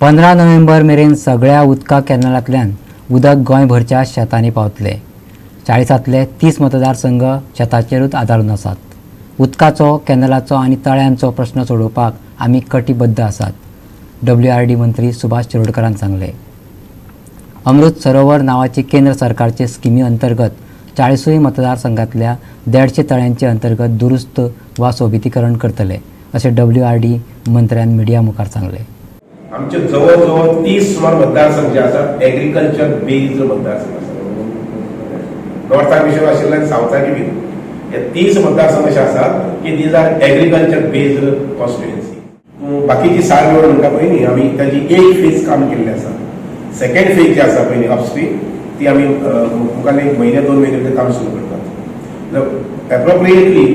15 नोव्हेंबर मेरेन सगळ्या उदका कॅनलांतल्यान उदक गोंयभरच्या शेतांनी पावतले. 40तांतले 30 मतदारसंघ शेताचेरूच आदारून आसात. उदकाचो, कॅनलाचो आनी तळ्यांचो प्रश्न सोडोवपाक आमी कटिबद्ध आसात, डब्ल्यूआरडी मंत्री सुभाष शिरोडकरान सांगलें. अमृत सरोवर नावाची केंद्र सरकारचे स्किमी अंतर्गत 40ूय मतदारसंघातल्या 150 तळ्यांचे अंतर्गत दुरुस्त वा सोबितीकरण करतले, अशें डब्ल्यूआरडी मंत्र्यान मिडिया मुखार सांगलें. आमचे जवळ जवळ 30 सुमार मतदारसंघ जे आसात, एग्रीकल्चर बेस्ड मतदारसंघ आसात. नॉर्थाक विशय आशिल्ल्यान सावथाक बी हे 30 मतदारसंघ अशे आसात की these are agriculture based constituency. बाकीची सार रोड म्हणटा पळय न्ही, आमी ताजी एक फेज काम केल्लें आसा. सेकंड फेज जी आसा पळय न्ही अपस्ट्रीम, ती आमी मुखार एक म्हयने 2 म्हयने भितर काम सुरू करतात. एप्रोप्रिएटली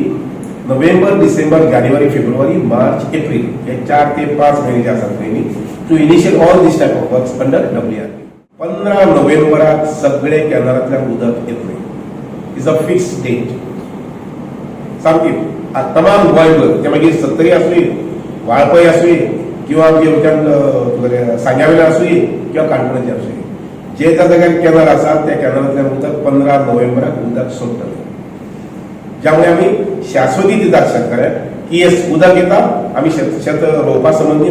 नोव्हेंबर, डिसेंबर, जानेवारी, फेब्रुवारी, मार्च, एप्रील हे 4 ते 5 म्हयने जे आसात पळय न्ही, to initiate all this type of works under WR. 15 नोव्हेंबराक सगळे कॅनलांतल्यान उदक येतलें, is a fix date. सामकी तमाम गोंयभर, ते मागीर सत्तरी आसूं, वाळपय आसूं किंवा आमचे वयल्यान तुगेले सांग्या वयल्यान आसूं किंवा काणकोणाचे आसूं, जे त्या जाग्यार कॅनल आसा, त्या कॅनलांतल्यान उदक 15 नोव्हेंबराक उदक सोडटले, ज्यामुळे आमी शाश्वती दितात शेतकऱ्याक की येस, उदक येता, आमी शेत शेत रोवपा संबंदी,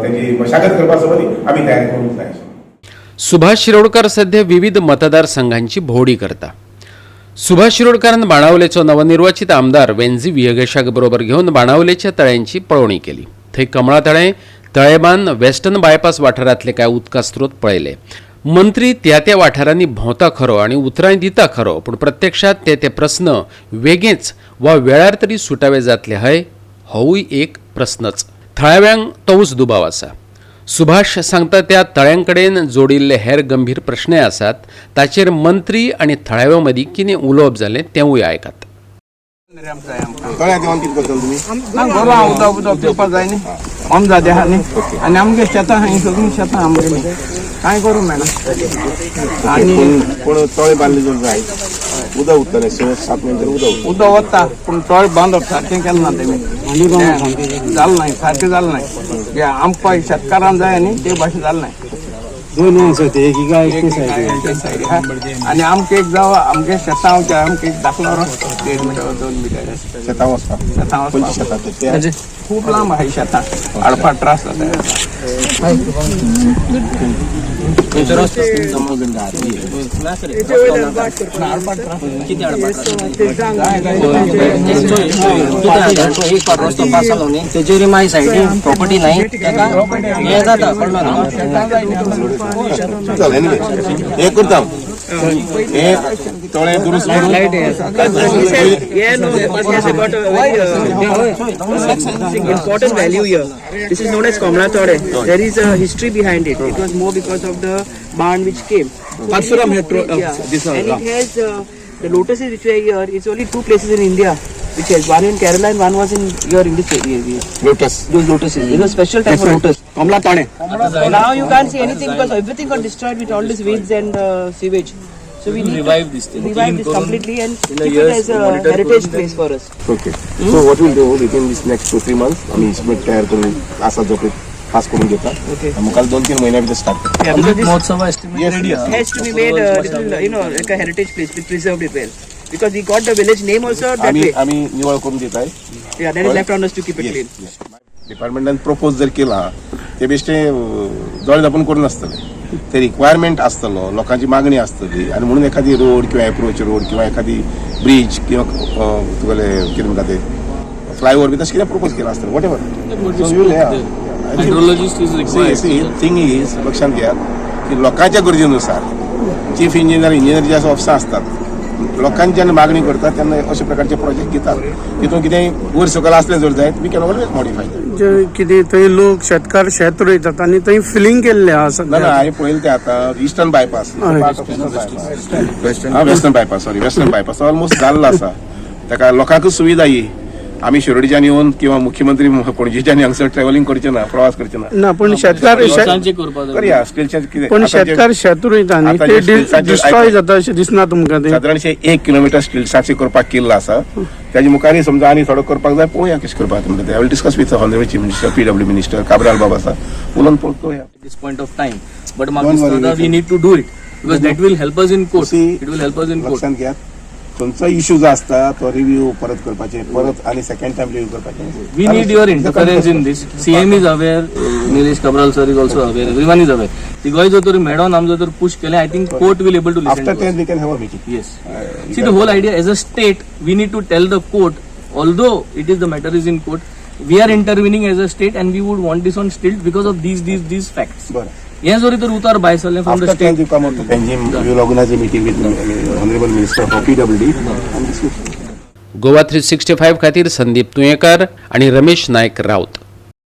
तेजी मशागत करपा संबंदी आमी तयारी करूंक जाय. सुभाष शिरोडकर सध्या विविध मतदारसंघांची भोवडी करता. सुभाष शिरोडकारान बाणावलेचो नवनिर्वाचित आमदार वेन्झी वियगेशाक बरोबर घेवन बाणावलेच्या तळ्यांची पळोवणी केली. थंय कमळा तळें, तळेबान, वेस्टर्न बायपास वाठारांतले कांय उदका स्रोत पळयले. मंत्री त्या त्या वाठारांनी भोंवता खरो आनी उतरांय दिता खरो, पूण प्रत्यक्षात ते ते प्रस्न वेगेंच वा वेळार तरी सुटावे जातले हय, होवूय एक प्रस्नच. थळाव्यांक तोच दुबाव आसा. सुभाष सांगता, त्या तळ्यांकडेन जोडिल्ले हेर गंभीर प्रश्नय आसात. ताचेर मंत्री आनी थळाव्यां मदीं कितें उलोवप जालें तेंवूय आयकात. तळ्यात येवन कितें करतले तुमी? ना, गोरवां उदक उदक पिवपाक जाय न्ही, आम जादे आहा न्ही आनी आमगे शेतां आहा, सगळीं शेतां आमगेलीं, कांय करूंक मेळना आनी पूण पूण तळे बांदले जर जाय, उदक उरतलें. 6-7 म्हयने तरी उदक उरतलें. उदक वता, पूण तळ बांदप सारकें केलें ना तेमी, जालें ना, सारकें जालें ना. आमकां शेतकारांक जाय न्ही, ते भाशेन जालें ना. दोन आसा ते, एक हिंगा, एक ते सायडीन. आनी आमकां एक जावं, आमगे शेतां वचचें, आमकां एक धाकलो रस्तो, 1.5 मिटर, 2 मिटर. शेतां वचपाक? शेतां खंयची वचपाक. शेतां ते? खूब लांब आहा शेतां, हाडपाक त्रास जाता. एक फावट रस्तो पास जालो न्ही, तेजेर मागीर सायडीन प्रॉपर्टी नाही, तेका हें जाता, कळ्ळो न्हू? चल, एनिवे हे करता, हे तळे दुरुस्त करून Yeah, no, it has got a very important value here. This is known as Kamla Tole. There is a history behind it. It was more because of the barn which came. So Parsuram had yeah. this one, And it has the lotuses which were here. It's only two places in India which has, one in Kerala and one was in here in this area. Lotus. Those lotuses. It was special type of lotus. Kamala तोणे. Now you can't see anything because everything got destroyed with all these weeds and sewage. So we need revive to this thing. revive Clean this करून completely and in a keep it years as a monitor heritage करून place for us. Okay, so what we'll do within this next 2-3 months, आमी estimate तयार करून आसा जो पळय pass करून घेता. मुखार 2-3 म्हयन्या भितर स्टार्ट करता. Yeah, because this महोत्सवा estimate ready आसा. Has to be made a little, like a heritage place. We preserved it well. Because we got the village name also that आमी way. आमी निवळ करून दिताय. Yeah, that is left on us to keep it clean. डिपार्टमेंटान propose जर केला, ते बेश्टे दोळे दापून करून नासतले ते. रिक्वायरमेंट आसतलो, लोकांची मागणी आसतली आनी म्हणून एखादी रोड किंवा एप्रोच रोड किंवा एखादी ब्रिज किंवा तुगेले कितें म्हणटा ते, फ्लायओवर बी तशें कितें प्रपोज केलां आसतलें, what ever. Hydrologist is required. C, thing is, लक्षात घेयात की लोकांच्या गरजेनुसार चीफ इंजिनियर, इंजिनियर जे ऑफिसां आसतात, लोकांची जेन्ना मागणी करतात तेन्ना अशे प्रकारचे प्रोजेक्ट घेतात. तितून कितेंय वयर सकयल आसलें जर जायत, we can always modify. जे कितें थंय लोक शेतकार शेत रोयतात आनी थंय फिलींग केल्लें आहा ना सध्या. ना, हांवें पळयलें तें आतां इस्टर्न बायपास, हा, western bypass, sorry, western bypass almost जाल्लो आसा. ताका लोकांकूच सुविधा ही. आमी शिरोडीच्यान येवन किंवा मुख्यमंत्री पणजेच्यान हांगसर ट्रॅव्हलिंग करचे ना, प्रवास करचे ना. ना, पण शेतकार लोकांचे करपाक जाय. करया स्टिलचे कितें पण आतां जे- शेतकार शेत रोयता न्ही, आतां ते जे स्टिल्साचेर डिस्ट्रॉय आयक- जाता अशें दिसना तुमकां ते? सादारणशे 1 किलोमिटर स्टिल्साचे करपाक केल्लो आसा. त्याच्या मुखारय समजा आनी थोडो करपाक जाय, पळोवया कशें करपाक म्हणटा तें. I will discuss with honourable chief minister, PW minister Cabral बाब आसा, उलोवन पळोवया. This point of time, but म्हाका Don't worry, दिसता we need to do it because that will help us in court. See, it will help us in court. लक्षात घेयात, खंयचो issue जो आसता तो रिव्यू परत करपाचे, परत आनी सेकंड टायम रिव्यू करपाचे. We need your interference in this. CM is aware, Nilesh Cabral sir is also aware, everyone is aware. तिगोय जर तर मेळोन आम जर तर push केलें, I think court will able to listen after to us. Ten we can have a meeting. Yes. See, the whole idea as a state, we need to tell the court, although it is the matter is in court, we are intervening as a state and we would want this on stilt because of these, these, these facts. बरें. हें जरी तर उतार भायर सरलें from the after state. Ten you come out to Panjim, we will organise a meeting with honourable minister for PWD and discuss. Goa 365 खातीर संदीप तुयेंकार आनी रमेश नायक राऊत.